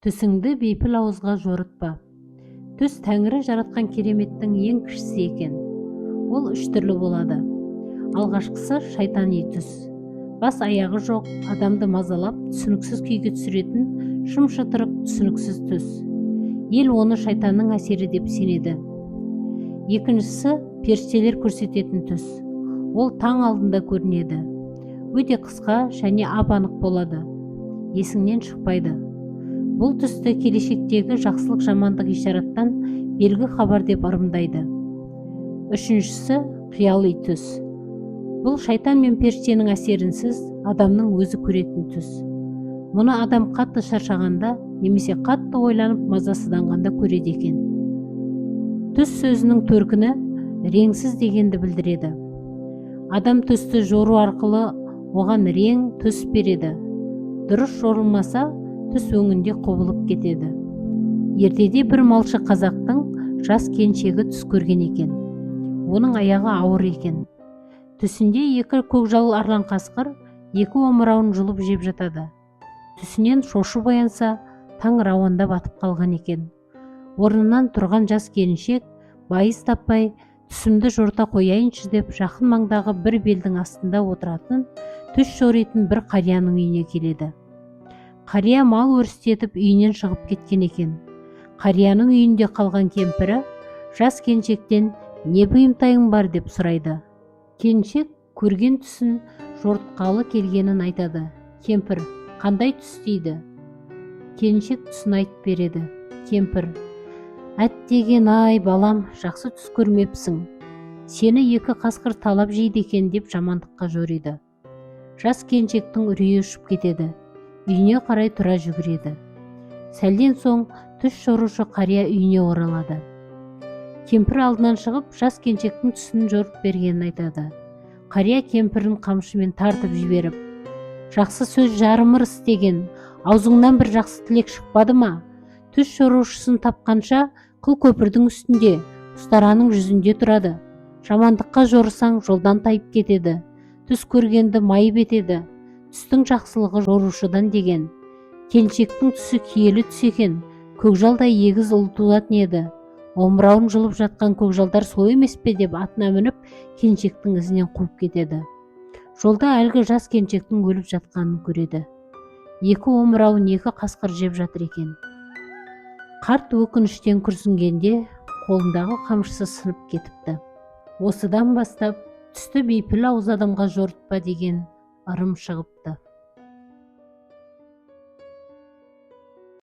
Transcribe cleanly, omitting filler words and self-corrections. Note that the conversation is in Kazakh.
Түсіңді бейпіл ауызға жорытпа. Түс Тәңірі жаратқан кереметтің ең кішісі екен. Ол үш түрлі болады. Алғашқысы – шайтани түс. Бас аяғы жоқ, адамды мазалап, түсініксіз күйге түсіретін шым-шытырық, түсініксіз түс. Ел оны шайтанның әсері деп сенеді. Екіншісі – періштелер көрсететін түс. Ол таң алдында көрінеді, өте қысқа және ап-анық болады, есіңнен шықпайды. Бұл түсті келешектегі жақсылық, жамандық ишараттан белгі, хабар деп ырымдайды. Үшіншісі – қияли түс. Бұл шайтан мен періштенің әсерінсіз адамның өзі көретін түс. Мұны адам қатты шаршағанда немесе қатты ойланып, мазасызданғанда көреді екен. Түс сөзінің төркіні реңсіз дегенді білдіреді. Адам түсті жору арқылы оған рең, түс береді. Дұрыс жорылмаса, түс өңінде құбылып кетеді. Ертеде бір малшы қазақтың жас келіншегі түс көрген екен. Оның аяғы ауыр екен. Түсінде екі көкжал арлан қасқыр екі омырауын жұлып жеп жатады. Түсінен шошып оянса, таң рауандап атып қалған екен. Орнынан тұрған жас келіншек байыз таппай, түсімді жорыта қояйыншы деп, жақын маңдағы бір белдің астында отыратын, түс жоритын бір қарияның үйіне келеді. Қария мал өрістетіп, үйінен шығып кеткен екен. Қарияның үйінде қалған кемпірі жас келіншектен: «Не бұйымтайың бар?» – деп сұрайды. Келіншек көрген түсін жорытқалы келгенін айтады. Кемпір: «Қандай түс?» – дейді. Келіншек түсін айтып береді. Кемпір: «Әттеген ай, балам, жақсы түс көрмепсің. Сені екі қасқыр талап жейді екен», – деп жамандыққа жориды. Жас келіншектің үрейі ұшып кетеді, үйіне қарай тұра жүгіреді. Сәлден соң түс жорушы қария үйіне оралады. Кемпір алдынан шығып, жас келіншектің түсін жорып бергенін айтады. Қария кемпірін қамшымен тартып жіберіп: «Жақсы сөз жарым ырыс деген, аузыңнан бір жақсы тілек шықпады ма? Түс жорушысын тапқанша қыл көпірдің үстінде, ұстараның жүзінде тұрады. Жамандыққа жорысаң, жолдан тайып кетеді, түс көргенді майып етеді. Түстің жақсылығы жорушыдан деген. Келіншектің түсі киелі түс екен. Көкжалдай егіз ұл туатын еді. Омырауын жұлып жатқан көкжалдар сол емес пе?» – деп, атына мініп, келіншектің ізінен қуып кетеді. Жолда әлгі жас келіншектің өліп жатқанын көреді. Екі омырауын екі қасқыр жеп жатыр екен. Қарт өкініштен күрсінгенде, қолындағы қамшысы сынып кетіпті. Осыдан бастап түсті бейпіл ауыз адамға жорытпа деген ырым шығыпты.